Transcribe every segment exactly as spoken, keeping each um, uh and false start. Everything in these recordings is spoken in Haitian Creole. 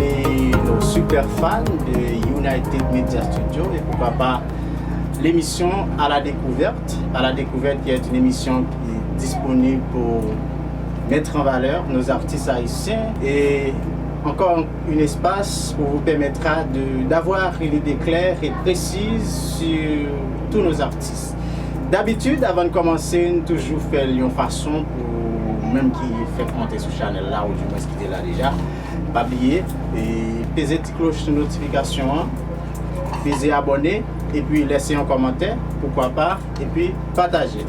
Et nos super fans de United Media Studio et pourquoi pas l'émission À la Découverte. À la Découverte qui est une émission qui est disponible pour mettre en valeur nos artistes haïtiens et encore un espace où vous permettra de, d'avoir une idée claire et précise sur tous nos artistes. Dabitid, avan n kòmanse, n toujou fè l yon fason pou ou menm ki fèk monte sou chanèl la, ou dimwens ki te la deja, pa bliye, e, peze ti kloch notifikasyon an, peze abòne, epi lèse yon kòmantè, poukwa pa, epi pataje.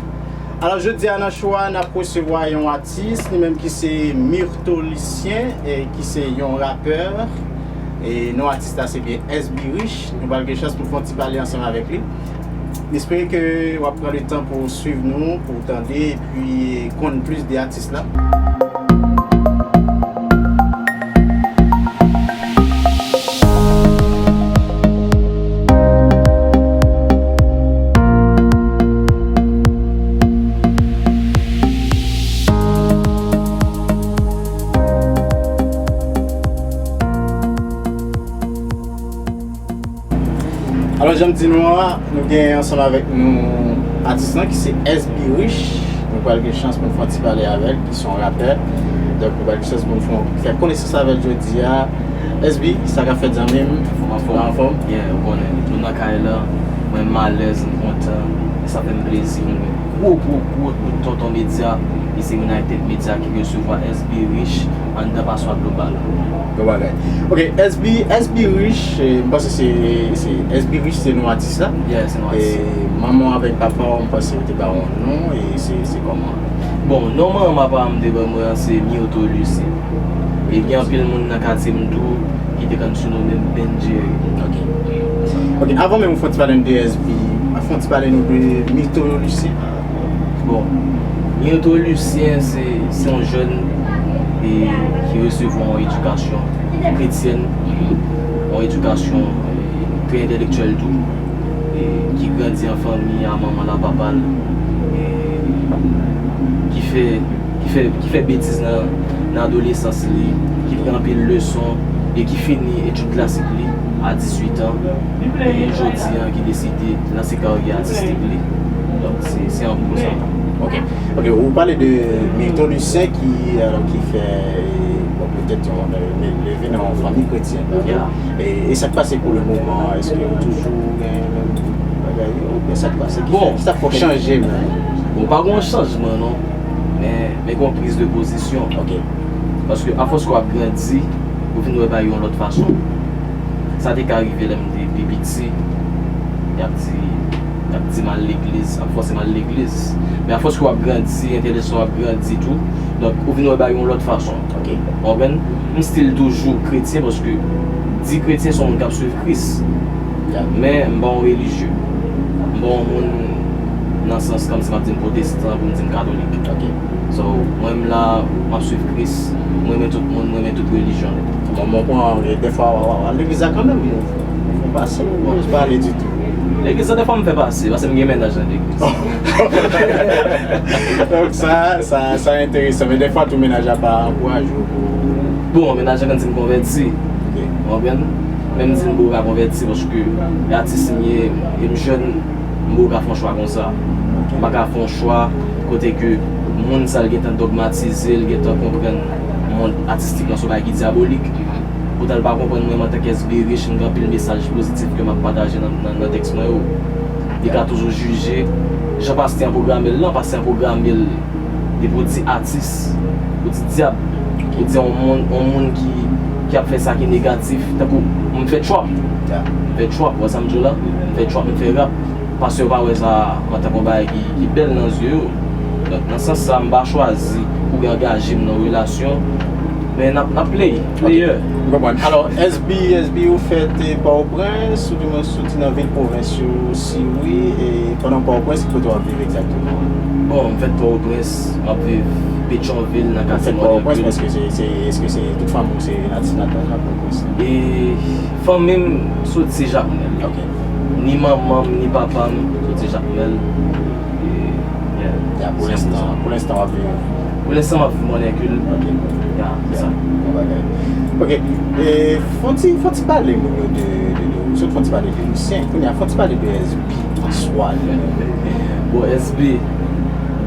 Alò, jodi a nan show a, n ap resevwa yon atis, li menm ki se Myrtho Lucien, e, ki se yon rapè. E non atis la se byen S B Rich. Nou pral gen chans pou n fè yon ti pale ansanm avèk li. M espere ke w ap pran le tan pou w swiv nou, pou w tande, epi konn plis de atis la. Alò, jan m di nou an, nou gen ansanm avèk nou atis lan ki se S B Rich. Nou pral gen chans pou n fè yon ti pale avè l, ki se yon rapè. Donk, nou pral gen chans pou n fè, fè konesans avè l jodi a. S B, sa k ap fèt, zanmi m? Anfòm, anfòm. Anfòm? Yeah, ou konnen, nou nan kay la. Mwen, m alèz, m kontan. E sa fè m plezi pou mwen. Gwo, gwo, gwo, gwo tonton medya, ki se United Media, ki resevwa S B Rich anndan Paswa Global. Bon bagay. Ok, S B, S B Rich, eh, m panse se, se S B Rich se non atis la. Yeah, se non atis. E manman w avèk papa w, m panse yo te ba w yon non, e se, se kòman? Bon, non manman papa m te ban mwen an se Myrtho Lucien. E gen anpil moun nan katye m tou ki te konn sinomem Ben Jerry. Ok. Ok, avan menm ou fè yon ti pale nou de S B, fè yon ti pale nou de Myrtho Lucien. Bon, Myrtho Lucien se, se yon jèn, e, ki resevwa yon edikasyon kretyèn, yon edikasyon, e, trè entèlektyèl tou, e, ki grandi an fanmi a manman l a papa l, e, ki fè, ki fè, ki fè betiz nan, nan adolesans li, ki pran anpil leson e ki fini etid klasik li a dizuit an, e jodi an ki deside lanse karyè atistik li. Donk, se, se an gwo sa. Ok. Ok, ou pale de Myrtho Lucien ki, alò, ki fè, bon, petèt yon, le, leve nan yon fanmi kretyèn. Yeah. E, e sa k pase pou le moman? Èske ou toujou gen menm bagay yo? Oubyen sa k pase? Ki fè, bon, sa k fè w chanje menm? Bon, pa gen yon chanjman, non. Men, men gen yon priz de pozisyon. Ok. Paske afòs ke w ap grandi, ou vin wè bagay yo yon lòt fason. Sa te ka rive lè m te pi piti, y ap di, y ap di m al legliz, y ap fòse m al legliz. Men afòs ke w ap grandi, entèlijansyon w ap grandi tou, donk, ou vin wè bagay yo yon lòt fason. Ok. Ou konprann? M still toujou kretyen, paske di kretyen se yon moun k ap swiv Kris. Yeah. Men m pa yon relijye. M pa yon moun nan sans kòmsi m ap di m pwotestan pou m di m katolik. Ok. So, mwen m la, m ap swiv Kris, m renmen tout moun, m renmen tout relijyon. Bon, mwen pran, e, dèfwa, w, w, w al legliz la kanmenm, ou, ou fè pase, ou pa ale ditou. Legliz la, dèfwa m fè pase, paske m gen mennaj nan legliz. Donk, sa, sa, sa enteresan, men dèfwa tou mennaj la pa ankouraje w pou... Bon, mennaj la konn di m konvèti. Ok. Ou konprann? Men m di m poko ka konvèti paske atis m ye, e m jèn, m poko ka fè yon chwa konsa. M pa ka fè yon chwa kote ke moun sa l gentan dogmatize, l gentan konprann mond atistik lan se yon bagay ki dyabolik. Poutan l pa konprann mwen, mwen antanke S B Rich, m gen anpil mesaj pozitif ke m ap pataje nan, nan, nan tèks mwen yo. Li ka toujou jije jan pastè an pwograme l lan, pastè an pwograme l li pou di atis, pou di dyab, pou di yon moun, yon moun ki, ki ap fè sa ki negatif, tankou m fè trap. Yeah. M fè trap, ou wè sa m di w la? M fè trap, m fè rap. Pastè yo pa wè sa antanke yon bagay ki, ki bèl nan zye yo. Donk, nan sans sa, m pa chwazi pou angaje m nan relasyon. Men n ap, n ap play, player. Ok, m konprann. Alò, S B, S B, ou fèt, e, Pòtoprens, ou di mwen soti nan vil pwovens yo, si wi, e pandan Pòtoprens, ki kote w ap viv egzakteman? Bon, m fèt Pòtoprens, m ap viv Petyonvil, nan katye Mòn Erkil. Ou fèt Pòtoprens, men èske se, se, èske se tout fanmi w se natif natal la, Pòtoprens? E fanmi m soti Jakmèl. Ok. Ni manman m, ni papa m soti Jakmèl. E, yeah. Ya, pou lenstan, pou lenstan w ap viv? Pou lenstan, m ap viv Mòn Erkil. Ok. Se sa. Bon bagay. Ok. E, fon ti, fon ti pale moun yo de, de, de, ou sot fon ti pale de Lucien. Kounye a, fon ti pale de S B an swa li menm. Bon, S B,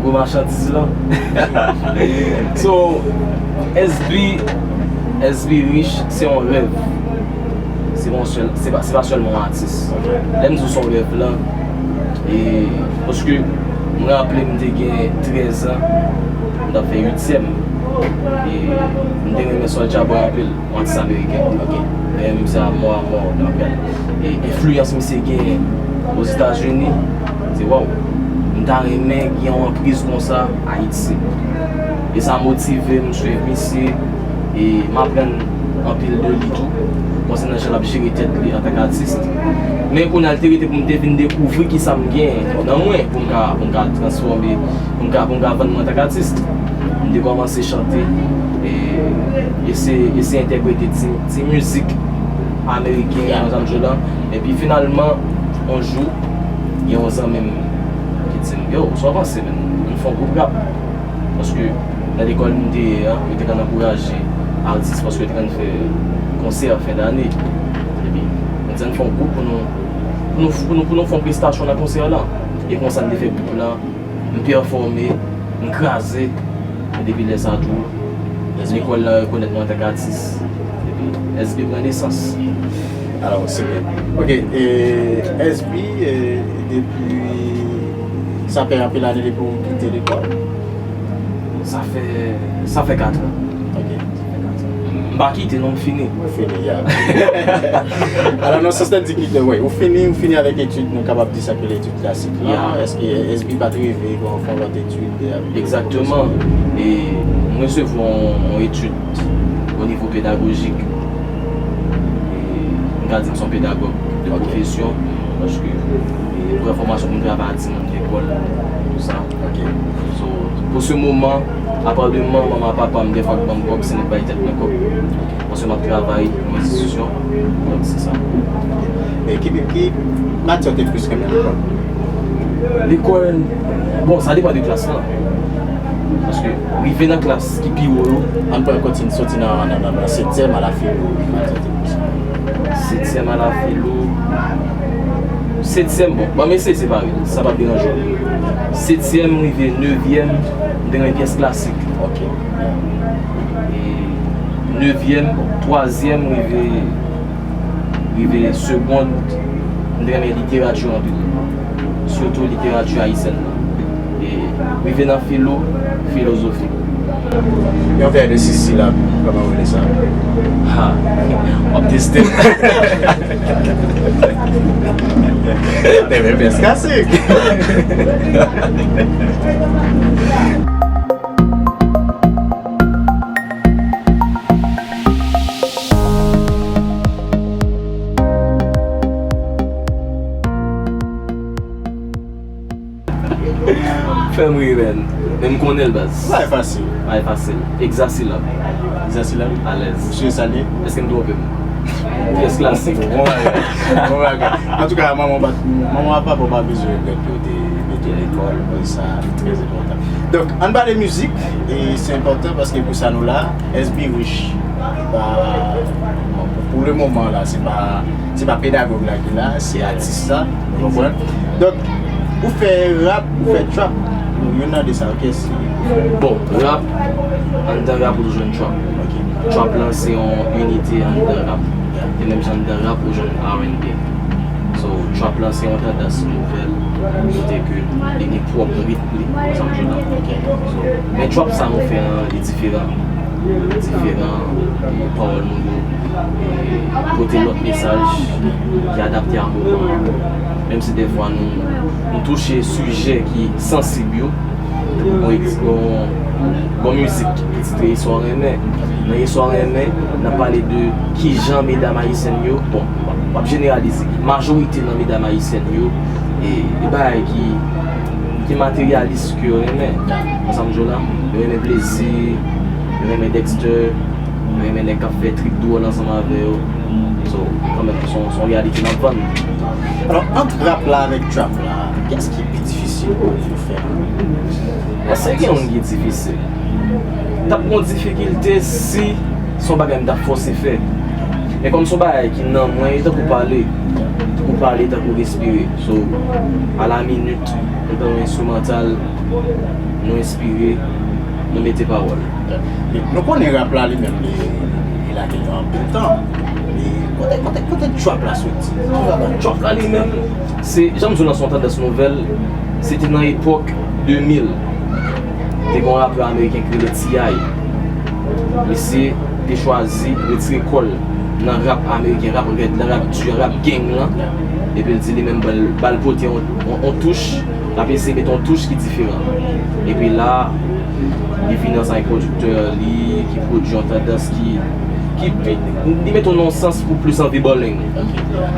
gwo machandiz lan. So, S B, S B Rich, se yon rèv. Se pa yon sèl, se pa, se pa sèlman yon atis. Lè m di w se yon rèv lan, e, paske m raple m te gen trèz an, m t ap fè uityèm. E m te renmen Soulja Boy anpil, yon atis ameriken. Ok. Men misye a mò, a mò, nan pèl. E enfliyans misye genyen Ozetazini, se waw. M ta renmen gen yon anpriz konsa Ayiti. E sa motive m swiv misye, e m aprann anpil de li tou, konsènan jan l ap jere tèt li antank atis. Men kounye a, l te rete pou m te vin dekouvri kisa m gen nan mwen, pou m ka, pou m ka transfòme, pou m ka, pou m ka vann mwen antank atis. M te kòmanse chante, e eseye, eseye entèprete ti, ti mizik ameriken, yeah, sa m jwe la. Epi finalman, yon jou, gen yon zanmi m ki di m, "Yo, sa w panse, menm? Ann fè yon gwoup rap." Paske nan lekòl m te ye a, yo te konn ankouraje atis paske yo te konn fè konsè fen dane. Epi, mwen di, "Ann fè yon gwoup pou nou, pou nou, pou nou, pou nou fè yon prestasyon nan konsè la." E konsa, m te fè gwoup la. M pèfòme, m kraze. E depi lè sa a tou, lekòl la rekonèt mwen antank atis. Epi S B pran nesans. Alò, se byen. Ok, e S B, e, depi, sa fè anpil ane depi w kite lekòl? Sa fè, sa fè kat an. Ok. M pa kite non, m fini. Ou fini, ya. Alò, nan sans tèt di ki, wi, ou fini, ou fini avèk etid, nou kapab di sa ke etid klasik la. Ya. Èske S B pa t rive fè yon lòt etid, e, egzakteman. E m resevwa yon, yon etid o nivo pedagojik. E m ka di m se yon pedagòg de pwofesyon, paske, e, pran fòmasyon pou m travay ak timoun lekòl, tou sa. Ok. So, pou se moman, apa de manman, papa m, dèfwa k ban m kòb, se mwen k bay tèt mwen kòb. Paske m ap travay nan enstitisyon. Donk, se sa. E ki, ki matyè w te plis renmen lekòl? Lekòl, bon, sa depann de klas lan. Paske rive nan klas ki pi wo yo. Ann pran kontin-, soti nan, nan, nan, nan setyèm a la filo, ki matyè w te plis renmen? Setyèm a la filo. Setyèm, bon, ban m eseye separe, sa p ap deranje w. Setyèm rive nevyèm, m te renmen pyès klasik. Ok. E nevyèm, twazyèm rive, rive segond, m te renmen literati anpil. Sitou literati ayisyèn nan. E rive nan filo, filozofi. Yon vè de sis silab, kòman w rele sa? Ha, w ap teste m. Te men pyès klasik. Fè m ri, menn. Men m konnen l, baz. Bagay fasil. Bagay fasil. Egzasilab. Egzasilab? Alèz. Ou sou sa li? Èske m twonpe m? Pyès klasik. Bon bagay. Bon bagay. Antouka, manman w pa, manman ak papa w pa bezwen regrèt ke w te mete w lekòl, paske sa trè enpòtan. Donk, ann pale mizik, e se enpòtan paske pou sa nou la, S B Rich, li pa, bon, pou le moman la, se pa, se pa pedagòg la ki la, se atis la, ou konprann? Donk, ou fè rap, ou fè trap, youn nan de sa, ok, se... Bon, rap, anndan rap ou jwenn trap. Ok. Trap lan se yon inite anndan rap. E menm jan anndan rap ou jwenn R and B. So, trap lan se yon tandans nouvèl, kote ke li gen pwòp ritm li, sa m jwenn la. Ok. So, men trap sa nou fè an, li diferan. Diferan, e pawòl nou yo, e pote lòt mesaj ki adapte a moman an. Menm si dèfwa nou, nou touche sijè ki sansib yo, bon, bon, bon mizik ki titre Istwa w renmen. Nan Istwa w renmen, n ap pale de kijan medam ayisyèn yo, bon, m ap jeneralize, majorite nan medam ayisyèn yo, e, e bagay ki, ki materyalis ke yo renmen. Konprann sa m di w la? Yo renmen plezi, yo renmen Dexter, yo renmen nèg k ap fè trip dwòl ansanm avè yo. So, kanmenm, se yon, se yon reyalite n ap vann. Alò, ant rap la avèk trap la, kiyès ki pi difisil pou, pou fè? Èske gen youn ki difisil? T ap gon difikilte si se yon bagay m t ap fòse fè. Men kòm se yon bagay ki nan mwen, e tankou pale, tankou pale, tankou respire. So, a la minit, nou pran yon enstrimantal, nou enspire, nou mete pawòl. Nou konnen rap la li menm, li, li lage nou anpil tan. Men kote, kote, kote trap la soti? Trap la li menm, se, jan m di w lan, se yon tandans nouvèl, se te nan epòk de mil. Te gen yon rapè ameriken ki rele T I. Misye te chwazi retire kò l nan rap ameriken, rap rèd lan, rap di, rap gang lan. Epi l di li menm ba l, ba l pote yon, yon, yon touch, l ap eseye mete yon touch ki diferan. Epi la, li vin ansanm ak pwodiktè li, ki pwodui yon tandans ki, ki pi, li mete w nan yon sans pou plis anvi bòleng.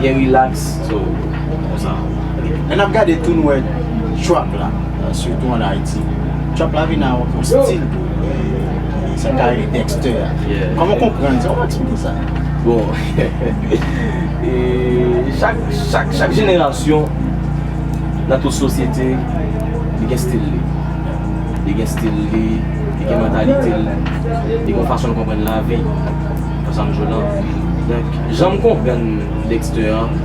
Byen rilaks, so, konsa. Lè n ap gade tou, nou wè trap la, sitou ann Ayiti. Trap la vin ak yon stil tou. E, e sa ka rele Dexter a. Yeah. Kòman w konprann sa? Kòman w eksplike sa? Bon, e, chak, chak, chak jenerasyon nan tout sosyete, li gen stil li. Li gen stil li, li gen mantalite l, li gen yon fason l konprann lavi. Konsa m jwe lan. Donk, jan m konprann Dexter an,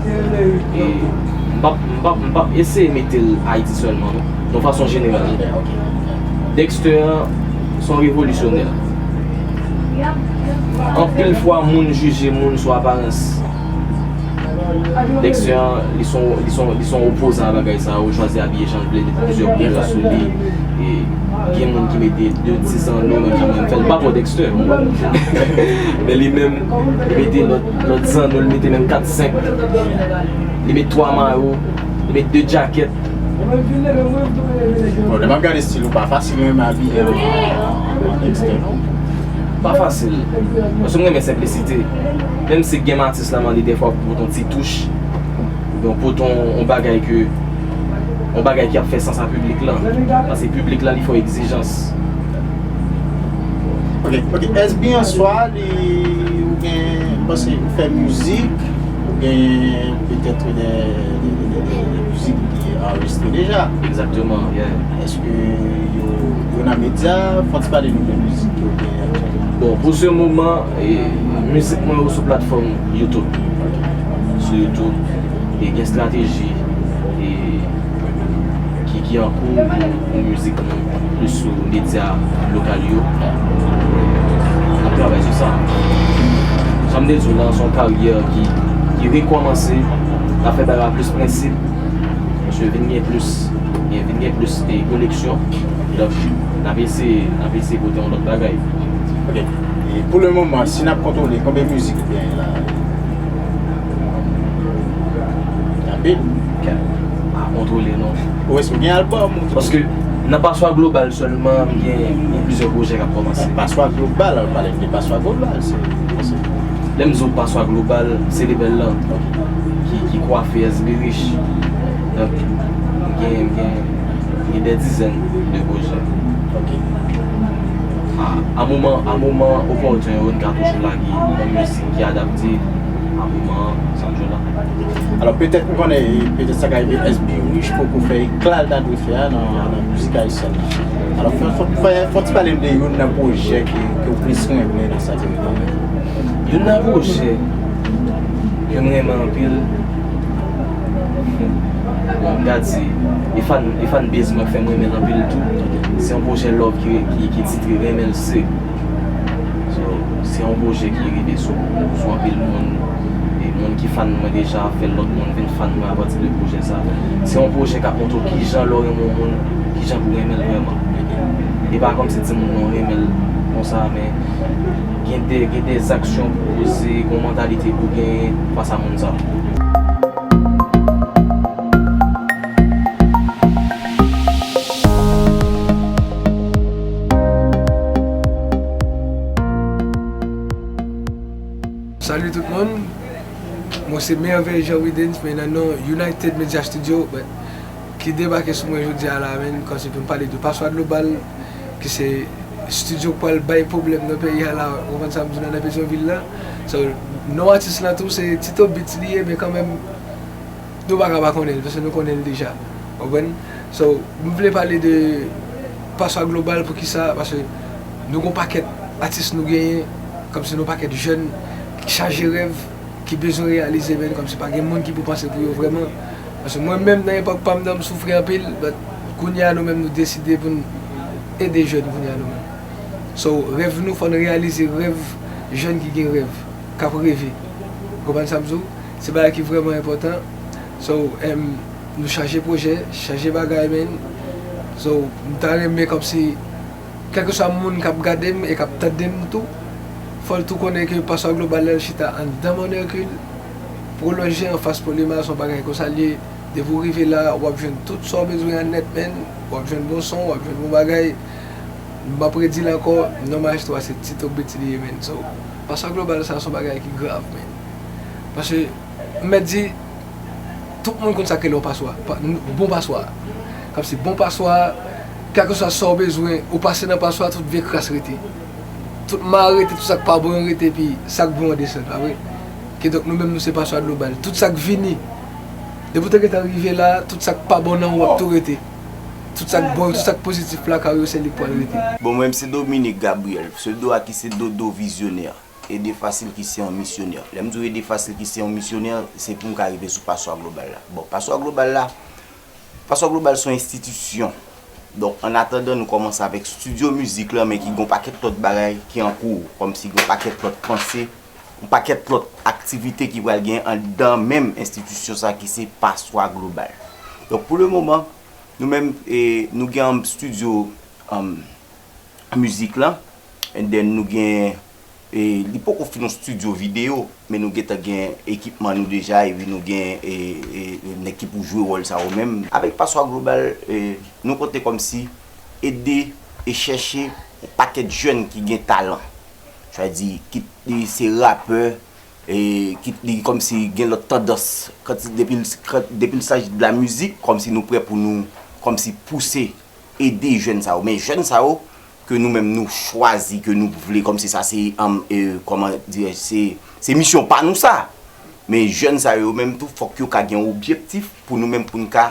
e m p ap, m p ap, m p ap eseye mete l Ayiti sèlman, non. Yon fason jeneral. Dexter an, se yon revolisyonè. Anpil fwa, moun jije moun sou aparans. Dexter an, li se yon, li se yon, li se yon opozan a bagay sa, ou chwazi abiye jan l vle, met plizyè koulè sou li. E gen moun ki mete de ti zanno, menm jan mwen m fè l. M pa twò Dexter, ou konprann? Men li menm, li mete lòt, lòt zanno, li mete menm kat, senk. Li met twa mayo, li met de djakèt. Bon, lè m ap gade stil ou, pa fasil menm abiye an, an Dexter, non? Pa fasil. Paske m renmen senplisite. Menm si gen atis la mande dèfwa pou pote yon ti touch, oubyen pote yon, yon bagay ke, yon bagay ki ap fè sans a piblik lan. Paske piblik lan, li fè w egzijans. Ok, ok. S B an swa, li, ou gen, paske ou fè mizik, ou gen petèt de, de, de, de, de mizik ki anrejistre deja. Egzakteman, yeah. Èske yo, yo nan medya? Fò w ti pale nou de mizik ke w gen aktyèlman. Bon, pou se moman, e, mizik mwen yo sou platfòm YouTube. Sou YouTube, e gen estrateji, e, ki, ki an kou pou, pou mizik nou plis sou medya lokal yo. N ap travay sou sa. Jan m te di w lan, se yon karyè ki, ki rekòmanse, n ap fè bagay la plis prensip, paske vin gen plis, gen, vin gen plis, e, koneksyon. Donk, n ap eseye, n ap eseye pote yon lòt bagay. Ok. E pou le moman, si n ap kontwole, konbyen mizik ou genyen la? Anpil. Kè. Pa kontwole, non. Ou wè si w gen albòm ou tout? Paske nan Paswa Global sèlman, m gen, gen plizyè pwojè k ap kòmanse. Paswa Global, pale m de Paswa Global, se, se... Lè m di w Paswa Global, se lebèl lan ki, ki kwafe S B Rich. Donk, m gen, m gen, m gen dè dizèn de pwojè. Ok. A, a moman, a moman opòtyen yo, n ka toujou lage yon mizik ki adapte a moman an, sa m jwe la. Alò, petèt, m konnen, petèt sa ka rive S B Rich poko fè ekla l ta dwe fè a nan, nan mizik ayisyèn nan. Alò, fè, fè, fè, fè w ti pale m de youn nan pwojè ke, ke w plis renmen nan sa ke w fè. Youn nan pwojè ke m renmen anpil, bon, m ka di, e fan, e fanbase mwen k fè m renmen l anpil tou. Se yon pwojè love ki, ki, ki titre Renmen l Se. So, se yon pwojè ki rive sou, sou anpil moun. E moun ki fan mwen deja fè lòt moun vin fan mwen apati de pwojè sa. Se yon pwojè k ap montre w kijan lè w renmen yon moun, kijan pou w renmen l vrèman. E pa kòmsi timoun nan w renmen l konsa, men gen de, gen de zaksyon pou poze, gen yon mantalite pou genyen fas a moun sa. Salut tout moun. Mwen se Merveille Jean Widens, men nan non United Media Studio, but ki debake sou mwen jodi a la, men, kòmsi pou m pale de Paswa Global, ki se studio k pral bay pwoblèm nan peyi a la, ou konprann sa m di w, nan Petyonvil la. So, non atis la tou, se Tito Beats li ye, men kanmenm, nou pa ka pa konnen l, paske nou konnen l deja. Ou konprann? So, m vle pale de Paswa Global, poukisa? Paske Nou gon pakèt atis nou genyen, kòmsi nou pakèt jèn ki chaje rèv, ki bezwen reyalize, men kòmsi pa gen moun ki pou panse pou yo vrèman. Paske mwen menm nan epòk pa m nan, m soufri anpil, but kounye a nou menm nou deside pou n ede jèn kounye a nou menm. So, rèv nou, fò n reyalize rèv jèn ki gen rèv, k ap reve. Ou konprann sa m di w? Se bagay ki vrèman enpòtan. So, em, nou chaje pwojè, chaje bagay, men. So, m ta renmen kòmsi kèlkeswa moun k ap gade m e k ap tande m tou, fò l tou konnen ke Paswa Global la chita anndan Monèkil, pwolonje anfas Polima, se yon bagay konsa l ye. Depi w rive la, w ap jwenn tout sa w bezwen an nèt, men. W ap jwenn bon son, w ap jwenn bon bagay. M ap redi l ankò, non Maestro a se Tito Beats li ye, men. So, Paswa Global sa, se yon bagay ki grav, men. Paske, m mèt di, tout moun konn sa k rele yon paswa. Pa, n-, bon paswa. Kòmsi bon paswa, kèlkeswa sa w bezwen, ou pase nan paswa, tout vye kras rete. Tout ma rete, tout sa k pa bon yo rete, epi sa k bon an desann, pa vre? Kidonk, nou menm, nou se Paswa Global. Tout sa k vini, depi w te gentan rive la, tout sa k pa bon nan ou ap tou rete. Tout sa k bon yo, tout sa k pozitif lakay ou yo, se li k pral rete. Bon, mwen, m se Dominique Gabriel, pseudo a ki se Dodo Vizyonè. Ede Fasil ki se yon misyonè. Lè m di w Ede Fasil ki se yon misyonè, se pou m ka rive sou Paswa Global la. Bon, Paswa Global la, Paswa Global se yon enstitisyon. Donk, an atandan nou kòmanse avèk estidyo mizik lan, men ki gon pakèt lòt bagay ki an kou, kòmsi gon pakèt lòt panse, yon pakèt lòt aktivite ki pral gen anndan menm enstitisyon sa ki se Paswa Global. Donk, pou le moman, nou menm, e, nou gen yon estidyo, um, mizik lan, and then nou gen, e, li poko fin yon estidyo videyo, men nou gentan gen ekipman nou deja, epi nou gen, e, e, e, nèg ki pou jwe wòl sa yo menm. Avèk Paswa Global, e, nou konte kòmsi ede e chèche yon pakèt jèn ki gen talan. Sa vle di, kit li se rapè, e, kit li kòmsi gen lòt tandans. Kanti-, depi l, kan, depi l saji de la mizik, kòmsi nou prè pou nou, kòmsi pouse ede jèn sa yo. Men jèn sa yo, ke nou menm nou chwazi, ke nou vle, kòmsi sa se, um, e, kòman dirè, se, se misyon pa nou sa. Men jèn sa yo menm tou, fòk yo ka gen yon objektif pou nou menm, pou n ka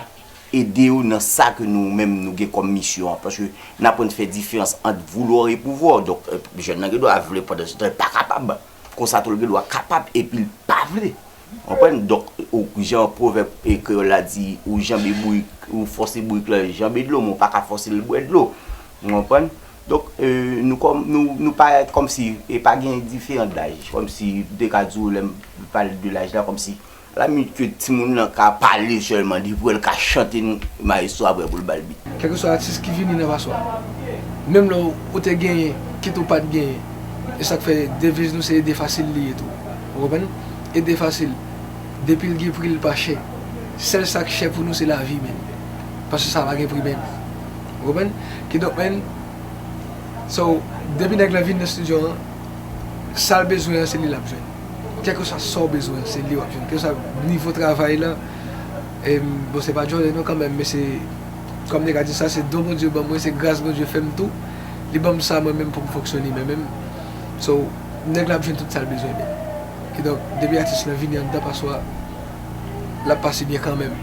ede yo nan sa ke nou menm nou gen kòm misyon an. Paske n aprann fè diferans ant voulò e pouvwò. Donk, e, jèn nan gen dwa vle pandan se tan, li pa kapab. Konsa tou, l gen dwa kapab epi l pa vle. Konprann? Donk, ou, jan pwovèb, e, kreyòl la di, ou janbe bourik, ou fòse bourik lan janbe dlo, men ou pa ka fòse l bwè dlo. Ou konprann? Donk, e, nou kòm, nou, nou pa kòmsi, e pa gen diferan daj. Kòmsi, m te ka di w, lè m pale de laj la, kòmsi, la minit ke timoun nan ka pale sèlman, li pou wè l ka chante, maestro a prè pou l ba l bit. Kèlkeswa atis ki vini nan Paswa, menm lè w te genyen, kit ou pa t genyen, e sa k fè deviz nou se Ede Fasil li ye tou. Ou konprann? Ede Fasil. Depi l gen pri, l pa chè. Sèl sa k chè pou nou, se lavi, men. Paske sa pa gen pri, men. Ou konprann? Kidonk, men, so, depi nèg la vin nan estidyo an, sa l bezwen an, se li l ap jwenn. Kèlkeswa sa w bezwen, se li w ap jwenn. Kèlkeswa nivo travay la, em, bon, se pa djòlè non kanmenm, men se, kòm nèg la di sa, se don Bondye ban mwen, se gras Bondye fè m tou. Li ban m sa mwen menm pou m fonksyone, men menm. So, nèg la ap jwenn tout sa l bezwen, men. Kidonk, depi atis lan vini anndan Paswa, l ap pase byen kanmenm.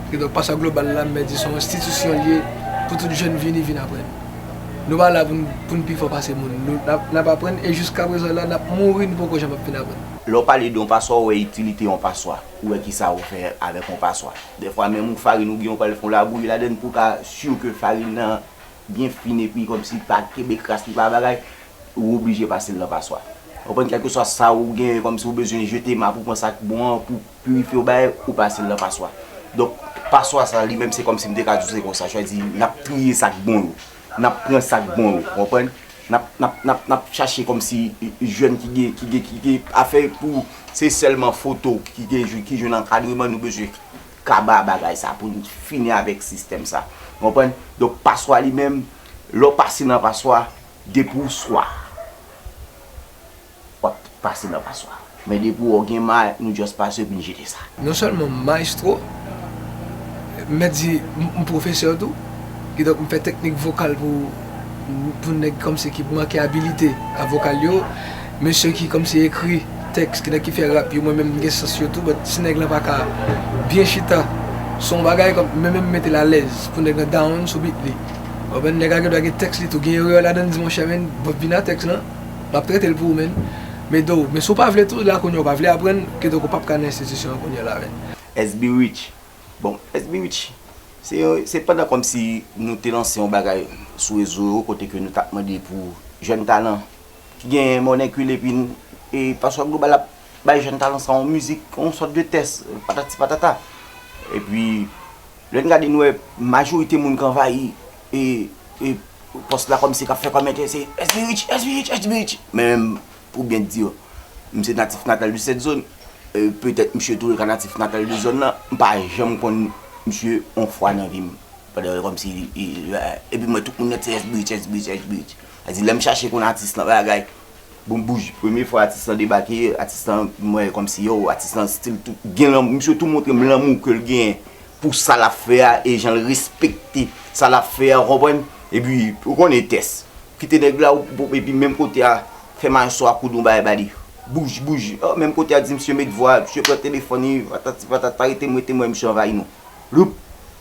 Kidonk, Paswa Global la, m mèt di, se yon enstitisyon l ye pou tout jèn vini, vin aprann. Nou pa la pou n, pou n pi fò pase moun. Nou, n ap, n ap aprann, e jiskaprezan la, n ap mouri, nou poko janm ap fin aprann. Lè w pale de yon paswa, ou wè itilite yon paswa. Ou wè kisa ou fè avèk yon paswa. Dèfwa, menm yon farin ou gen, ou pral fè yon labouyi ladann pou w ka si ke farin nan byen fin epi kòmsi pa kenbe kras, li pa bagay, ou oblije pase l nan paswa. Ou konprann? Kèlkeswa sa ou genyen, kòmsi ou bezwen jete, men pou pran sa k bon an, pou pirifye w bagay, ou pase l nan paswa. Donk, paswa sa li menm, se kòmsi m te ka di w se konsa, chwazi, n ap triye sa k bon yo. N ap pran sa k bon yo, ou konprann? N ap, n ap, n ap, n ap chache kòmsi jèn ki gen, ki gen, ki gen afè pou se sèlman foto ki gen, ki jwenn ankadreman, nou bezwen kaba bagay sa pou n fini avèk sistèm sa. Ou konprann? Donk, paswa li menm, lè w pase nan paswa, depi w swa, w ap pase nan paswa. Men depi w gen ma, nou just pase epi n jete sa. Non sèlman maestro, m mèt di, m, m pwofesè tou, kidonk m fè teknik vokal pou, pou nèg kòmsi ki manke abilite a vokal yo, mesye ki kòmsi ekri tèks, ki nèg ki fè rap yo, mwen menm m gen sans yo tou, but si nèg lan pa ka byen chita sou yon bagay, kòm, mwen menm m mete l alèz pou nèg lan down sou beat li. Ou konprann, nèg la gen dwa gen tèks li tou, gen erè ladan l, di, monchè, men, bon, vin a tèks lan, m ap trete l pou ou, men. Men do, men si w pa vle tou, la kounye a w pa vle aprann, kidonk ou p ap ka nan enstitisyon an kounye a la, men. S B Rich. Bon, S B Rich, se, se pandan kòmsi nou te lanse yon bagay sou rezo yo, kote ke nou t ap mande pou jèn talan ki gen mònèkil epi n, e Paswa Global ap bay jèn talan sa yon mizik, yon sòt de tès, patati patata. Epi, lè n gade, n wè majorite moun k anvayi e, e pòs la kòmsi k ap fè kòmantè, se S B Rich, S B Rich, S B Rich. Men, pou byen di w, m se natif natal de cette zone. E, petèt misye tou ka natif natal de zòn nan, m pa janm konn misye yon fwa nan vi m. Pandan kòmsi, e, e, epi m wè tout moun nan se S B Rich, S B Rich, S B Rich. Sa di, lè m chache konn atis lan, bagay, bon, bouj, premye fwa atis lan debake, atis lan, m wè kòmsi, yo, atis lan stil tou, gen lanmou, misye tou montre m lanmou ke l genyen pou sa l ap fè a, e jan l respekte sa l ap fè a, ou konprann? Epi, ou konnen tès. Kite nèg la, ou, ou, epi menm kote a, fè maestro a koud yon bagay ba li. Bouj, bouj. Oh, menm kote a, di misye met vwa, misye pran telefòn li, patati patata, rete m, rete m wè misye anvayi nou. Loup!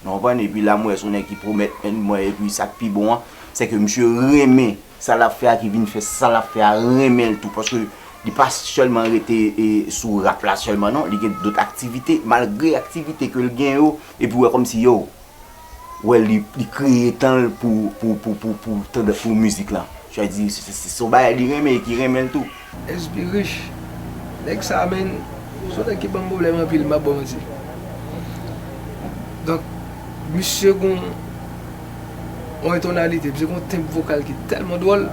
Nou konprann? Epi la, m wè se yon nèg ki pwomèt, men m wè, epi sa k pi bon an, se ke misye renmen sa l ap fè a, ki vin fè sa l ap fè a, renmen l tou, paske li pa sèlman rete, e, sou rap la sèlman, non, li gen dòt aktivite, malgre aktivite ke l gen yo, epi w wè kòmsi, yo, wè li, li kreye tan l pou, pou, pou, pou, pou, tande, pou mizik lan. Sa di, se, se, se yon bagay li renmen e ki renmen l tou. S B Rich, nèg sa, menn, se yon nèg ki ban m pwoblèm anpil, m p ap ba w manti. Donk, misye gon yon entonalite, misye gon tenb vokal ki tèlman dwòl,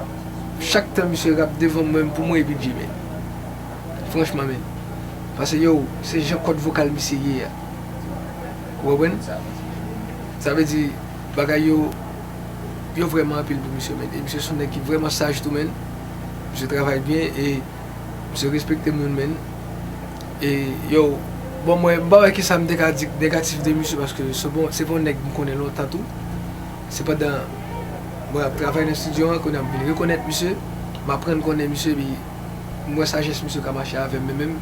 chak tan misye rap devan mwen, pou mwen epi Djimè. Franchman, menn. Paske, yo, se jan kòd vokal misye ye a. Ou konprann? Sa vle di, bagay yo, yo vrèman anpil pou misye, menn. E misye se yon nèg ki vrèman saj tou, menn. Misye travay byen e misye respekte moun, menn. E, yo, bon, mwen, m pa wè kisa m te ka di negatif de misye, paske se bon, se bon nèg m konnen lontan tou. Sepandan, mwen ap travay nan estidyo an, kounye a m vin rekonèt misye, m aprann konnen misye, epi m wè sajès misye ka mache avè m, men menm.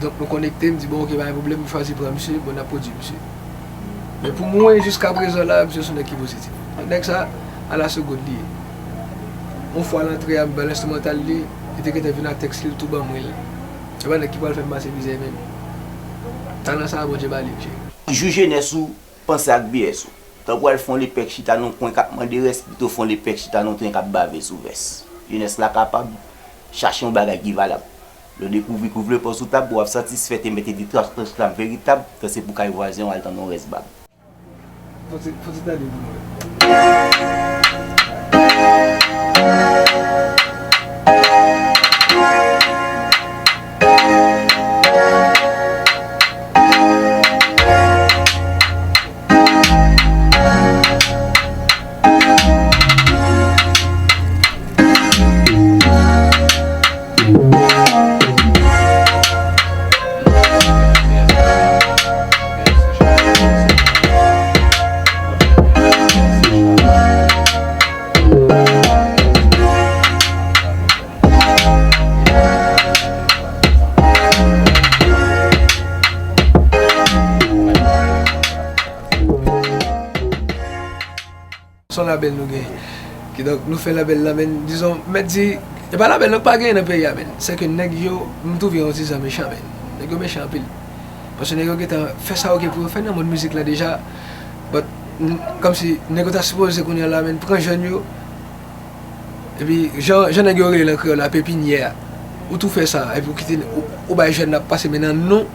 Donk, nou konekte, m di, bon, oke, pa gen pwoblèm, m chwazi pran misye, bon, n ap pwodui misye. Men pou mwen, jiskaprezan la, misye se yon nèg ki pozitif. Nèg sa, a la segonn li ye. Yon fwa l antre a, m ba l enstrimantal li, li te gentan vin ak tèks li, l tou ban mwen l. Se pa nèg ki pral fè m pase mizè menm. Talan sa a, Bondye ba li, mesye. Jou jenès ou, panse ak V S ou. Tankou al fè yon lepèk chita nan yon kwen k ap mande rès, pito fè yon lepèk chita nan yon tren k ap bave sou vès. Jenès la kapab, chache yon bagay ki valab. Lè w dekouvri k ouvre pòs sou tab, w ap satisfè te mete di tras tras lam veritab, fè se pou kay vwazen w al tann yon rès bab. Fò ti, fò ti tande pou nou wè. Se yon labèl nou genyen. Kidonk, nou fè labèl la, men, dizon, mèt di, e pa labèl nou pa genyen nan peyi a, men. Se ke nèg yo, m twouve yo ti jan mechan, men. Nèg yo mechan anpil. Paske nèg yo gentan fè sa yo gen pou yo fè nan mond mizik la deja. But, n-, kòmsi nèg yo ta sipoze kounye a la, men, pran jèn yo, epi, jan, jan nèg yo rele l an kreyòl la, pepinyè a. Ou tou fè sa, epi ou kite, ou, ou bay jèn nan ap pase, men nan nou,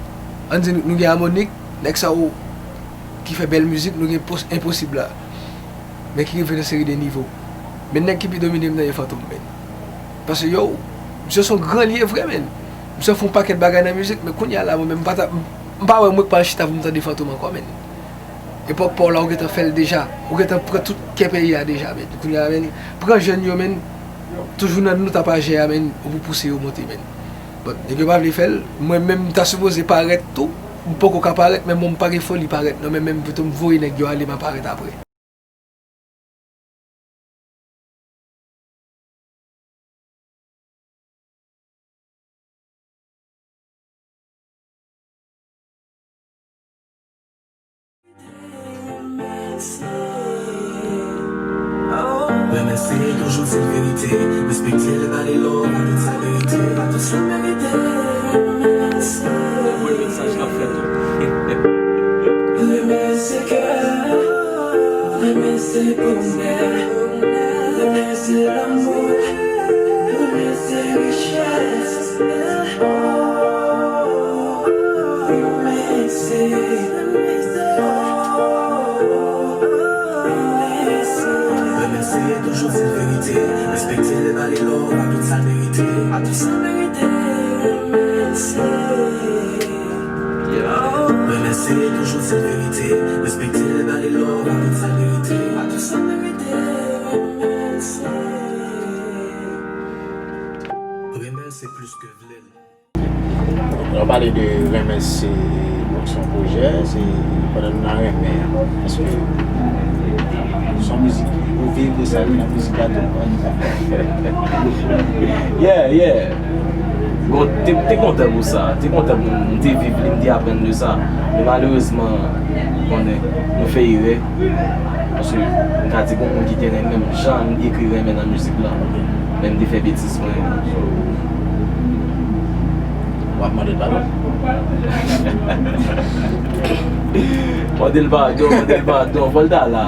ann di nou, nou gen Amonik, nèg sa yo ki fè bèl mizik, nou gen pos-, Enposib la. Men ki rive nan seri de nivo. Men nèg ki pi domine m nan e Fantom, men. Paske yo, misye se yon gran li ye vre, men. Misye fè yon pakèt bagay nan mizik, men kounye a la, mwen menm, m pa ta, m, m pa wè mwen k pral chita pou m tande Fantom ankò, men. Epòk pa w la, ou gentan fè l deja. Ou gentan pran tout kè peyi a deja, men. Kounye a, men, pran jèn yo, men, toujou nan nou tapajè a, men, ou pou pouse yo monte, men. Bon, nèg yo pa vle fè l. Mwen menm, m ta sipoze parèt tou. M poko ka parèt, men bon, m pa gen foli parèt, non, men menm pito m voye nèg yo ale, m a parèt apre. Se toujou di l verite, respekte l, ba li love ak tout sa l merite. Ak tout sa l merite, remèsye. Bon mesaj k ap fèt. Remèsye kè, remèsye bonè, remèsye lanmou, remèsye richès. Oh, remèsye. Remèsye, toujou di l verite. Respekte l, ba li love ak tout sa l merite. Ak tout sa l merite, remèsye. Remèsye, toujou di l verite. Respekte l, ba li love ak tout sa l merite. Ak tout sa l merite, remèsye. Remèsye plis ke vle l. Lè w pale de renmen, se, se yon pwojè, se pandan nou nan renmen an. Èske se yon mizik, ou viv de sa, nan mizik la tou? Yeah, yeah. Bon, te, te kontan pou sa. Te kontan pou m te viv li, m te aprann de sa. Men malerezman, konnen, nou fè erè. Paske m ka di gon moun ki te renmen m jan m dekri renmen nan mizik la. Men m te fè betiz mwen. So, w ap mande l padon? Mande l padon, mande l padon. Fò l ta la.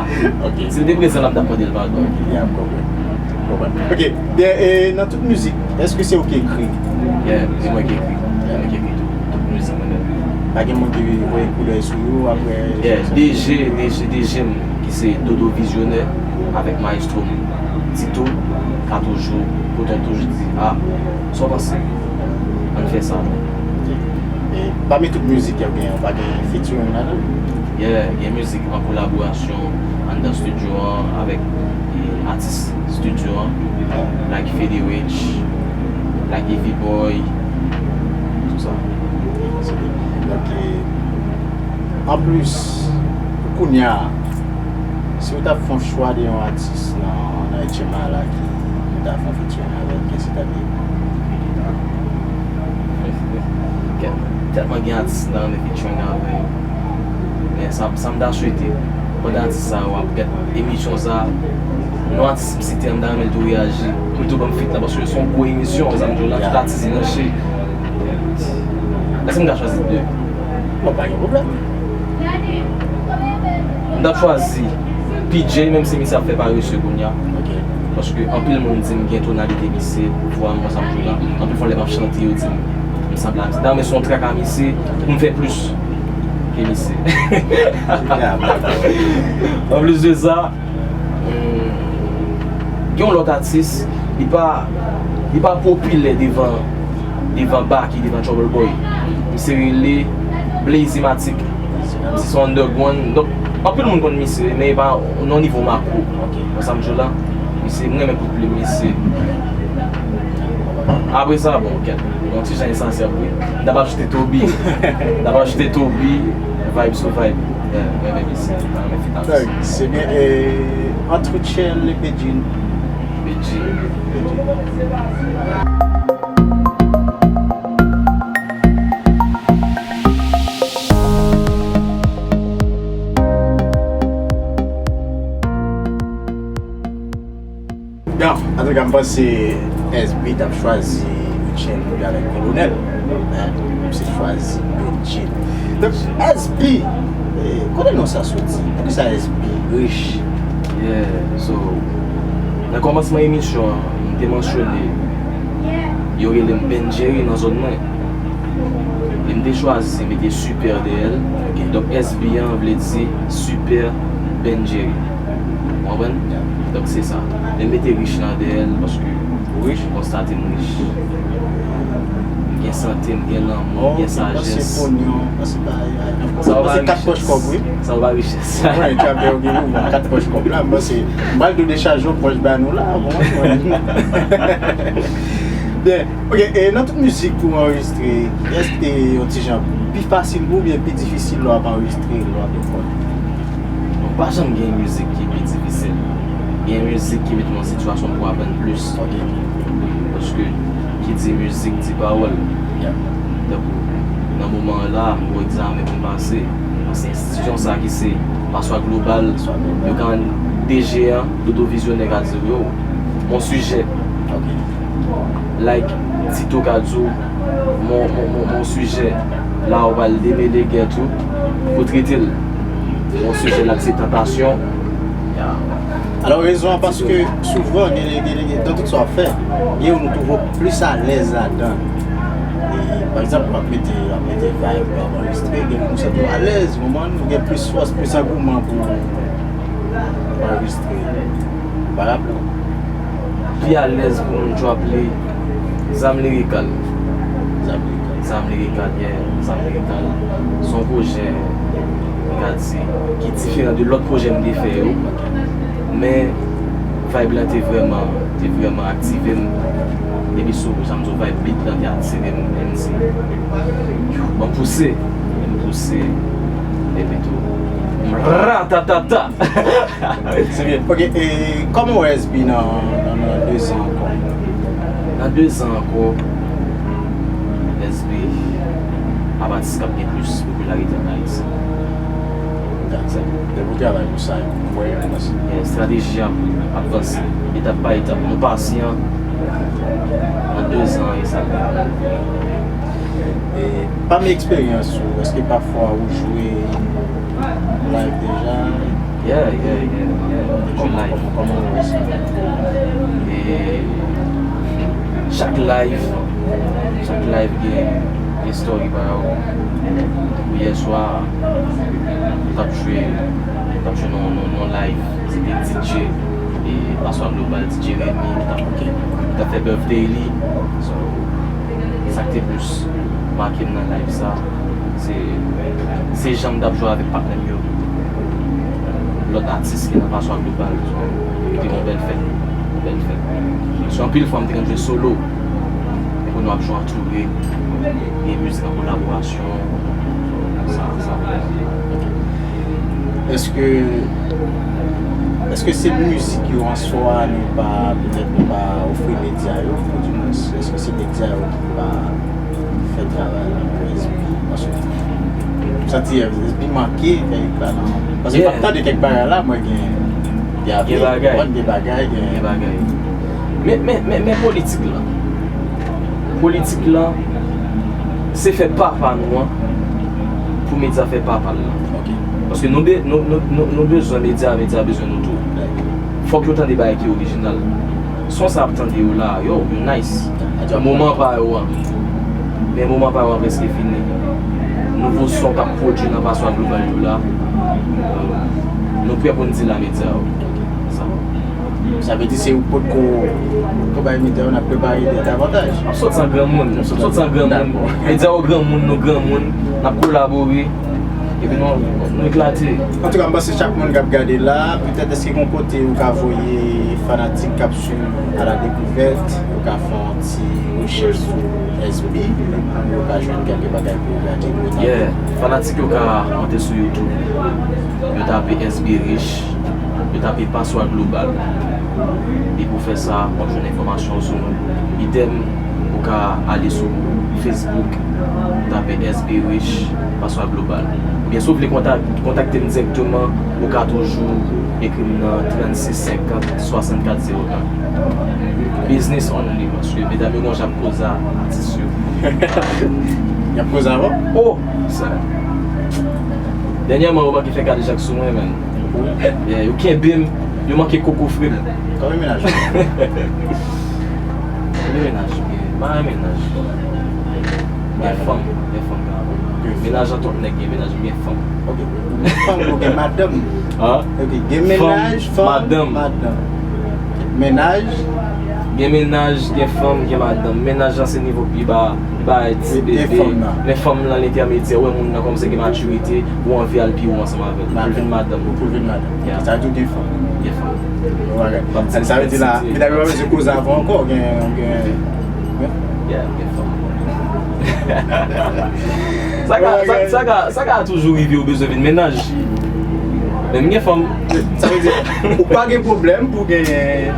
Ok. Si l te prezan la, m t ap mande l padon. Yeah, m konprann. M konprann. Ok. Byen, e nan tout mizik, èske se ou ki ekri? Yeah, se mwen ki ekri. Yeah, mwen ki ekri tout, tout mizik mwen menm. Pa gen moun ki voye koulè sou yo apre? Yeah, D J, D J, D J m ki se Dodo Vizyonè avèk mayestwo m Tito, ka toujou, kote l toujou di, "Ah, sa w panse? Ann fè sa, non?" E pami tout mizik yo gen, pa gen featuring ladan? Yeah, gen mizik an kolaborasyon anndan estidyo an avèk, e, atis estidyo an, like Fede Rich, like Evy Boy, tout sa. Ok. Anplis, pou kounye a, si w t ap fè yon chwa de yon atis nan, nan H M I la ki ou ta fè yon featuring avè l, kiyès li t ap ye? Tèlman gen atis m ta renmen featuring avè yo. Men sa, sa m ta swete, pandan atis sa yo ap gad emisyon sa, non atis m site an, m ta renmen l tou reyaji. Pou l tou ban m feat la, paske se yon gwo emisyon, sa m di w la, tout atis branche. Èske m ka chwazi de? Bon, pa gen pwoblèm. M t ap chwazi P J, menm si misye ap fè parese kounye a. Ok. Paske anpil moun di m gen tonalite misye, vwa m, sa m jwe la. Anpil fwa lè m ap chante, yo di m, m sanble a misye. Dayè, men se yon trak a misye, pou m fè plis ke misye. Anplis de sa, gen yon lòt atis, li pa, li pa popilè devan, devan Baky, devan Trouble Boy. Misye rele Blazymatic. Misye se yon underground. Donk, anpil moun konn misye, men e pa nan nivo makwo. Wè sa m di w la? Misye, m renmen kout plim misye. Apre sa, bon, kèt. Yon ti jan esansyèl, wi. M t ap ajoute Toby. M t ap ajoute Toby. Vibe sou vibe. Yeah, mwen menm isi, mwen menm fit atis. Se byen, e, ant Rutshelle e Bedjine. Bedjine. Bedjine. Bon, antouka, m panse S B t ap chwazi Rutshelle pou l avèk Kolonèl. Men, misye chwazi Bedjine. Donk, S B, eh, kote non sa soti? Poukisa S B? Rich. Yeah, so, nan kòmansman emisyon an, m te mansyone, yo rele m Ben Jerry nan zòn mwen. E m te chwazi mete Super dèyè l. Ok. Donk, S B an vle di Super Ben Jerry. Ou konprann? Yeah. Donk, se sa. Men m mete Rich nan dèyè l paske m konstate m rich. M gen sante, m gen lanmou, m gen sajès. Sa w pa kat pòch kòb, wi. Sa w pa richès. Mwen, travè w gen mouvman kat pòch kòb la, m panse, m pral dechaje yon pòch ba nou la, bon. Byen, ok, e nan tout mizik ou anrejistre, èske te yon ti jan pi fasil pou ou oubyen pi difisil lè w ap anrejistre, lè w ap rekòde? Bon, pa janm gen mizik ki pi difisil. Gen mizik ki met ou nan sitiyasyon pou w aprann plis. Ok. Paske, ki di mizik, di pawòl. Yeah. Tankou, nan moman an la, m gon egzamen pou m pase. Se enstitisyon sa ki se Paswa Global, yo ka rann de jeyan, Dodo Vizyonè ka di w, yo, yon sijè. Like, Tito ka di w, mon, mon, mon, mon sijè, la ou pral demele gèt ou, pou trete l. Yon sijè la ki se tantasyon. Alò, rezon an paske souvan, gen, gen, gen, gen, nan tout sa w ap fè, gen youn ou twouve w plis alèz ladan. E, pa egzanp, w ap mete, w ap mete vibe, w ap anrejistre, gen moun ou santi w alèz, ou konprann, ou gen plis fòs, plis angouman pou, pou anrejistre. Ou pa raple w? Pi alèz pou m drop li, Zam Lirikal. Zam Lirikal. Zam Lirikal, yeah, Zam Lirikal. Se yon pwojè, m ka di, ki diferan de lòt pwojè m te fè yo. Men, vibe la te vrèman, te vrèman aktive m. Depi sou, jan m di w, vibe beat la te atire m, men m di, ban m pouse, men m pouse, epi tou, m ratatata! Se byen. Ok, e kòman w wè S B nan, nan, nan de zan ankò? Nan de zan ankò, S B ap atis k ap gen plis popilarite ann Ayiti. Dakò. Depi w travay pou sa, m wè, m panse. Estrateji ap, ap vanse, etap pa etap. Nou pasyan, nan de zan, e sa. E pami eksperyans ou, èske pafwa ou jwe live deja? Yeah, yeah, yeah, yeah. Mwen jwe Kòman, live. kòman, kòman ou wè sa? E chak live, chak live gen, gen story pa yo. Pou yè swa, m t ap jwe, m t ap jwe nan, nan, nan live, se te D J e Paswa Global, D J Remy, ki t ap, ki t ap fè birthday li. So, sa k te plis make m nan live sa, se, se jan m t ap jwe avèk patnè m yo. Lòt atis ki nan Paswa Global, so, te yon bèl fèt, yon bèl fèt. Paske anpil fwa m te konn jwe solo, men kounye a w ap jwe antoure, gen mizik an kolaborasyon, sa, sa. Èske, èske se mizik yo an swa nou pa, petèt nou pa ofri medya yo, ou di mwens, èske se medya yo ki pa fè travay la pou S B? Paske m santi S B manke kèk pa nan, paske m ap tande kèk bagay la, mwen gen, gen Gen bagay. Gen bagay, gen Gen bagay. Men, men, men, men politik la. Politik la, se fè pa pa nou an, pou medya fè pa pa l lan. Ok. Paske nou, be- nou, nou, nou, nou bezwen medya, medya bezwen nou tou. Fòk yo tande bagay ki orijinal. Son sa ap tande yo la, yo, yo nice. Moman pa yo an. Men moman pa yo an prèske fini. Nouvo son k ap pwodui nan Paswa Global yo la. Nou prè pou n di la medya yo. Sa. Sa vle di se ou potko, potko bay medya yo, n ap prepare davantaj. M ap sòti an granmoun, m ap sòti an granmoun. Medya yo granmoun, nou granmoun, n ap kolabore, epi nou, nou eklate. Antouka, m panse chak moun k ap gade la, petèt èske gon kote ou ka voye fanatik k ap swiv A la Découverte, yo ka fè yon ti rechèch sou S B, epi yo ka jwenn kèlke bagay pou yo gade, pou yo tande. Yeah, fanatik yo ka monte sou YouTube, yo tape S B Rich, yo tape Paswa Global. Depi w fè sa, w ap jwenn enfòmasyon sou nou. Idèm, ou ka ale sou Facebook, tape S B Rich, Paswa Global. Oubyen si w vle kontak- kontakte m dirèkteman, ou ka toujou ekri m nan trannsis senkant swasannkat zewo kat. Business only, paske medam yo gon jan ap koze a atis yo. Y ap koze avè w? Oh, sa. Dènyèman, yo manke fè kadejak sou mwen, menn. Yeah, yo kenbe m, yo manke koko fre m. Konbyen mennaj ou? Konbyen mennaj m gen? M pa gen mennaj. Gen fanm, gen fanm ka. Mennaj an tout nèg gen mennaj, m gen fanm. Ok. Fanm ou gen madanm? Ah? Ok, gen mennaj, fanm, madanm. Mennaj? Gen mennaj, gen fanm, gen madanm. Mennaj lan se nivo pi ba, li ba ti bebe. Men fanm lan li entèmedyè, ou wè moun nan kòmanse gen matirite, ou anvi al pi wo ansanm avè l. Pou l vin madanm. Pou l vin madanm. Yeah. Sa tou gen fanm. Gen fanm. Ou wè, sa vle di la, medam yo pa bezwen koze avè w ankò, gen, gen, Yeah, gen fanm. Sa ka, sa, sa ka, sa ka toujou rive ou bezwen vin mennaj. Men m gen fanm. Sa vle di, ou pa gen pwoblèm pou genyen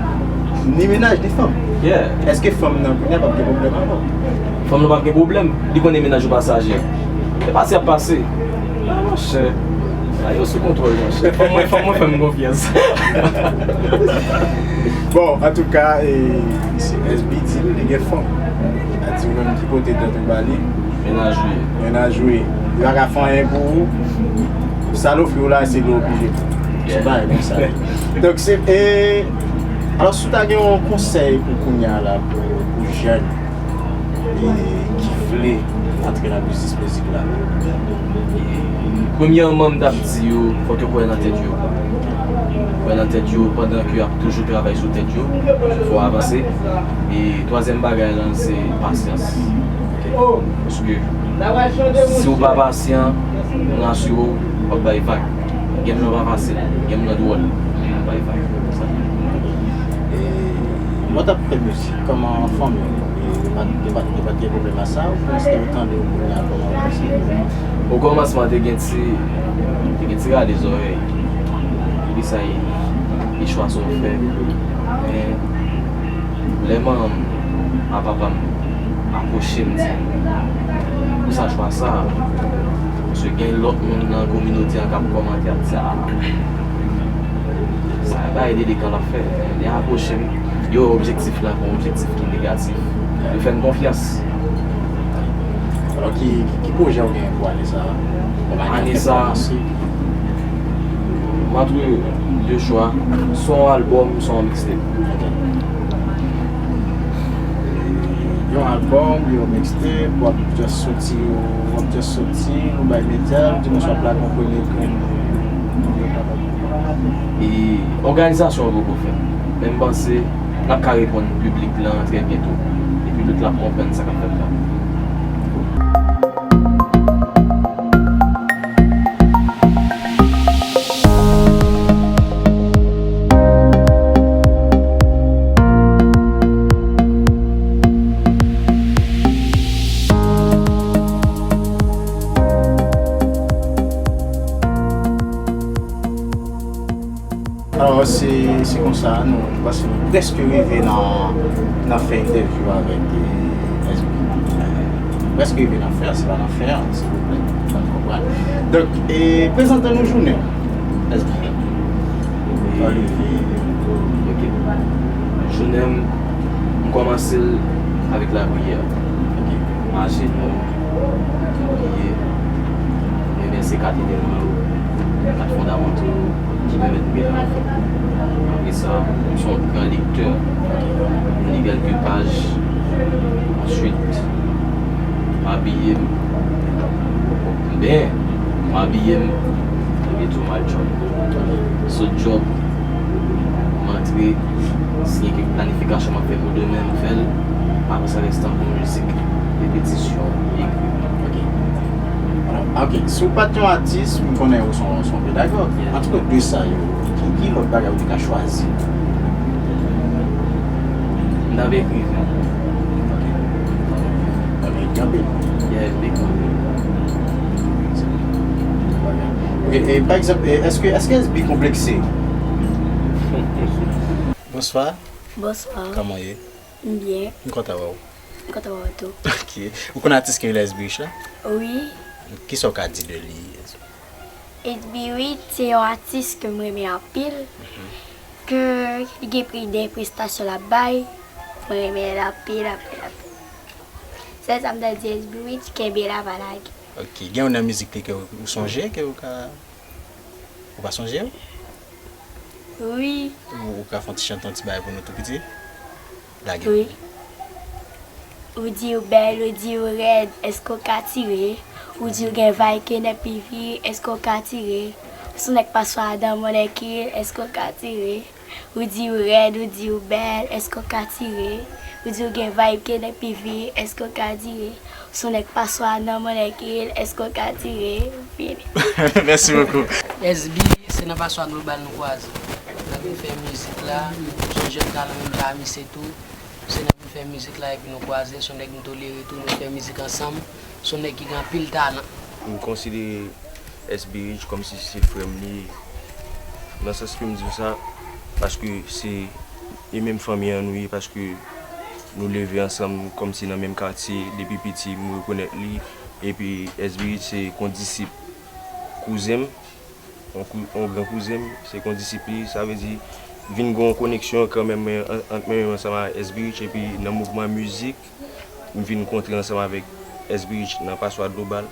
ni mennaj, ni fanm. Yeah. Èske fanm nan kounye a p ap gen pwoblèm ankò? Fanm nan p ap gen pwoblèm. Li konnen mennaj ou pasaje. E pase ap pase. Ah, monchè. Ah, yo sou kontwòl, monchè. Fanm mwen, fanm mwen fè m konfyans. Bon, antouka, e, se S B di l, li gen fanm. A di ou menm ki pote tèt ou ba li. Mennaj ou ye. Mennaj ou ye. Li pa ka fè anyen pou ou. Sa l ofri w la, se li oblije. Se bagay konsa. Donk, se, e, alò, si w ta gen yon konsèy pou kounye a la, pou, pou jèn e, ki vle antre nan biznis mizik la? Premyèman, m t ap di yo, fòk yo kwè nan tèt yo. Kwè nan tèt yo pandan ke y ap toujou travay sou tèt yo. Fò avanse. E twazyèm bagay lan, se pasyans. Paske si w pa pasyan, m rasire w, w ap bay vag. Game lan pa fasil. Game lan dwòl. W ap bay vag. E, lè w t ap fè mizik, kòman fanmi w, yo pa t, yo pa t, yo pa t gen pwoblèm a sa, oubyen èske yo tande w kounye a kòman w panse? Okòmansman, te gen ti, te gen ti rale zòrèy. Poukisa e, e chwa sa w fè? Men, lè manman m a papa m apwoche m, di m, "Poukisa chwa sa a?" Paske gen lòt moun nan kominote an k ap kòmante, ap di, "Ah, sa a bay delekan l ap fè." Men lè y apwoche m, yo wè objektif la kon objektif ki negatif. Yo fè m konfyans. Alò, ki, ki, ki pwojè w gen pou ane sa a? Kòm ane Ane sa a, m antre de chwa, swa yon albòm, swa yon mixtape. Ok. Yon albòm, yon mixtape, w ap just soti, w ap just soti, ou bay medya, ou di nou swa plak yon premye grenn. E òganizasyon an poko fèt. Men m panse n ap ka reponn piblik lan trè byento. E piblik la ap konprann sa k ap fèt la. Alò, se, se konsa, nou, m panse nou prèske rive nan, nan fen entèvyou avèk, eh, S B. Prèske rive nan fen, se pa nan fen an, silvouplè, fè n konprann. Donk, e, prezante nou jounen w, S B. Kòman li ye? Ok. Jounen m, m kòmanse l avèk lapriyè. Ok. Ajenou, priye, remèsye kat eleman yo, kat fondamanto yo ki pèmèt m gen lavi. Apre sa, m se yon gran lektè, m li kèlke paj. Answit, m abiye m, m benyen, m abiye m, epi tou m al djòb. Sot djòb, m antre, si gen kèk planifikasyon m ap fè pou demen, m fè l. Apre sa, restan pou mizik, repetisyon, ekri. Ok. Alò, ok, si w pa t yon atis, m konnen ou se yon, se yon pedagòg. Antre de sa yo, ki, ki lòt bagay ou te ka chwazi? M t ap ekriven. Ok. Ou te ekri anpil? Yeah, m ekri anpil. Ok, e pa egzanp, e èske, èske S B konplekse? Bonswa. Bonswa. Kòman w ye? M byen. M kontan wè w. M kontan wè w tou. Ok. Ou konn atis ki rele S B Rich la? Wi. Kisa w ka di de li? S B Rich se yon atis ke m renmen anpil. Ke li gen pri de prestasyon l ap bay. Mwen renmen l anpil, anpil, anpil. Sèl sa m ta di S B Rich, kenbe la, pa lage. Ok. Gen youn nan mizik li ke ou sonje, ke ou ka Ou pa sonje yo? Wi. Ou, ou ka fè yon ti chante yon ti bagay pou nou tou piti? Lage. Wi. Ou di ou bèl, ou di ou rèd, èske w ka tire? Ou di ou gen vibe ke nèg pi vire, èske w ka tire? Ou se nèg pa swa dan mon ekil, èske w ka tire? Ou di ou rèd, ou di ou bèl, èske w ka tire? Ou di ou gen vibe ke nèg pi vire, èske w ka dire? Ou se nèg pa swa nan mon ekil, èske w ka dire? Fini. Mèsi bokou. S B, se nan Paswa Global nou kwaze. Nan vin fè mizik la, se yon jèn talan menm jan a misye tou. Se nan vin fè mizik la epi nou kwaze, se yon nèg m tolere tou, nou fè mizik ansanm. Se yon nèg ki gen anpil talan. M konsidere S B Rich kòmsi se frè m li ye. Nan sans ke m di w sa, paske se e menm fanmi an nou ye, paske nou leve ansanm kòmsi nan menm katye, depi piti m rekonèt li, epi S B Rich se kondisip kouzen m, yon kou- yon gran kouzen m, se kon disip li, sa vle di, vin gen yon koneksyon kanmenm ant mwen menm ansanm ak S B Rich, epi nan mouvman mizik, m vin kontre ansanm avèk S B Rich nan Paswa Global,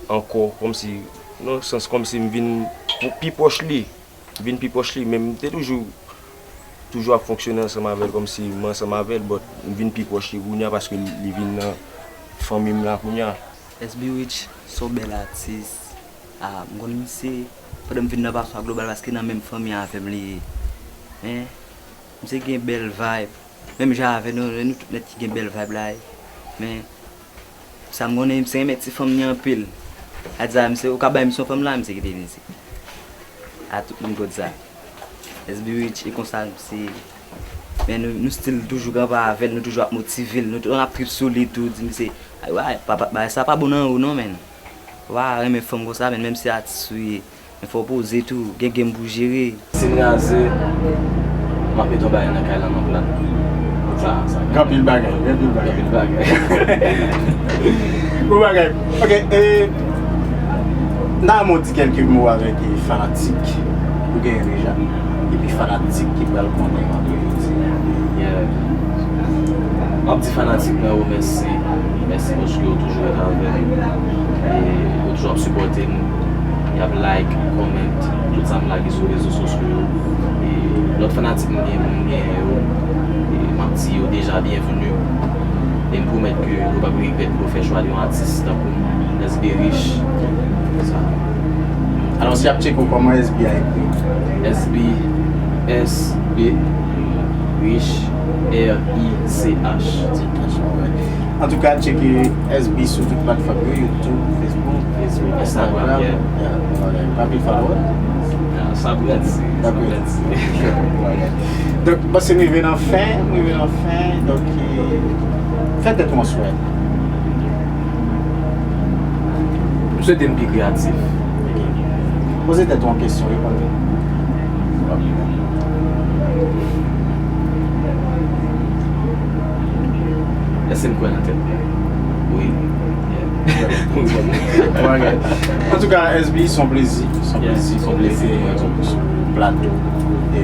ankò, kòmsi, nan sans kòmsi m vin pou- pi pwòch li, m vin pi pwòch li, men m te toujou, toujou ap fonksyone ansanm avè l, kòmsi m ansanm avè l, but m vin pi pwòch li kounye a, paske li vin nan fanmi m la kounye a. S B Rich, se yon bèl atis. Ah, m konn misye, pandan m vin nan Paswa Global, paske nan menm fanmi avè m li ye. Men, misye gen bèl vibe. Menm jan avè nou, nou tout nèt ki gen bèl vibe la ye. Men, sa m konnen, misye renmen ti fanm li anpil. Sa di sa, misye, ou ka bay misye yon fanm la, misye kite misye. A tout moun konn sa. S B Rich, e konsa, misye. Men nou, nou still toujou kanpe avè l, nou toujou ap motive l, nou toujou ap trip sou li tou, di misye, ay, wa, pa, pa, bagay sa pa bon nan ou non, men. Wa, renmen fanm konsa, men, menm si atis ou ye. Men fò w poze tou, gen game pou jere. Si m raze, m ap met yon bagay nan kay la nan plat. Sa, sa. Gen anpil bagay, gen anpil bagay. Anpil bagay. Bon bagay. Ok, e, n a renmen w di kèlke mo avèk, e, fanatik ou genyen deja. Epi fanatik ki pral konnen antre yo di. Yeah. M ap di fanatik mwen yo mèsi. Mèsi paske yo toujou ret avè m. E yo toujou ap sipòte m. Y ap like, comment, tout sa m lage sou rezo sosyo yo. E lòt fanatik m gen, m genyen yo. E m ap di yo deja byenveni. E m pwomèt ke yo p ap regrèt pou yo fè chwa de yon atis tankou m, S B Rich. Sa. Alò, si y ap tcheke w, kòman S B a ekri? S B, S B, Rich, R I C H. Antouka, tcheke S B sou tout platfòm yo, YouTube, Facebook, Facebook, Instagram, Instagram, yeah. Yeah, ok. Anpil follower? Ah, sa pran ti, sa pran ti. Ok. Donk, m panse m rive nan fen, m rive nan fen, donk, e, fè tèt ou yon swè. M swete m pi kreyatif. Ok. Poze tèt ou yon kesyon, reponn li. Èske m kwè nan tèt mwen? Wi. Yeah. Antouka, S B, se yon plezi. Se yon plezi pou mwen sou plato e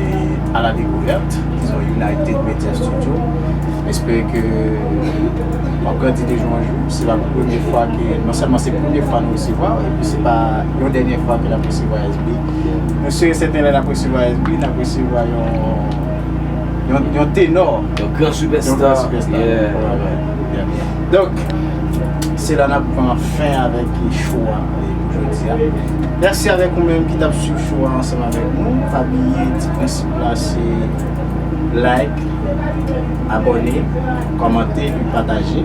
à la découverte, dizon United Media Studio. M espere ke w ap grandi de jou an jou. Se pa premye fwa ke, non sèlman se premye fwa nou resevwa w, epi se pa yon dènye fwa ke n ap resevwa S B. Nou si e sèten lè n ap resevwa S B, n ap resevwa yon, yon, yon tenò. Yon gran sipèsta. Yon gran sipèsta. Yeah. Yeah. Donk, se la n ap pran fen avèk show a, e, pou jodi a. Mèsi avèk ou menm ki t ap swiv show a ansanm avèk nou. Pa bliye ti prensip la, se like, abòne, kòmante, epi pataje.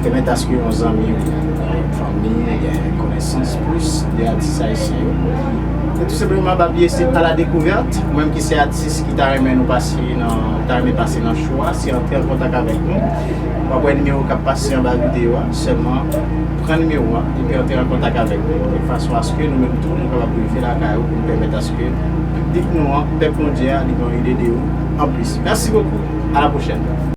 Pèmèt aske yon zanmi w, yon fanmi, yon konesans plis de atis ayisyen yo. E tou senpleman, pa bliye se à la découverte. Ou menm ki se atis ki ta renmen nou pase nan, ta renmen pase nan show a, se antre an kontak avèk nou. W ap wè nimewo k ap pase anba videyo a. Sèlman pran nimewo a epi antre an kontak avèk nou, de fason aske nou menm tou nou kapab rive lakay ou pou nou pèmèt aske piblik nou an, pèp Bondye a, li gen yon ide de ou anplis. Merci beaucoup. À la prochaine.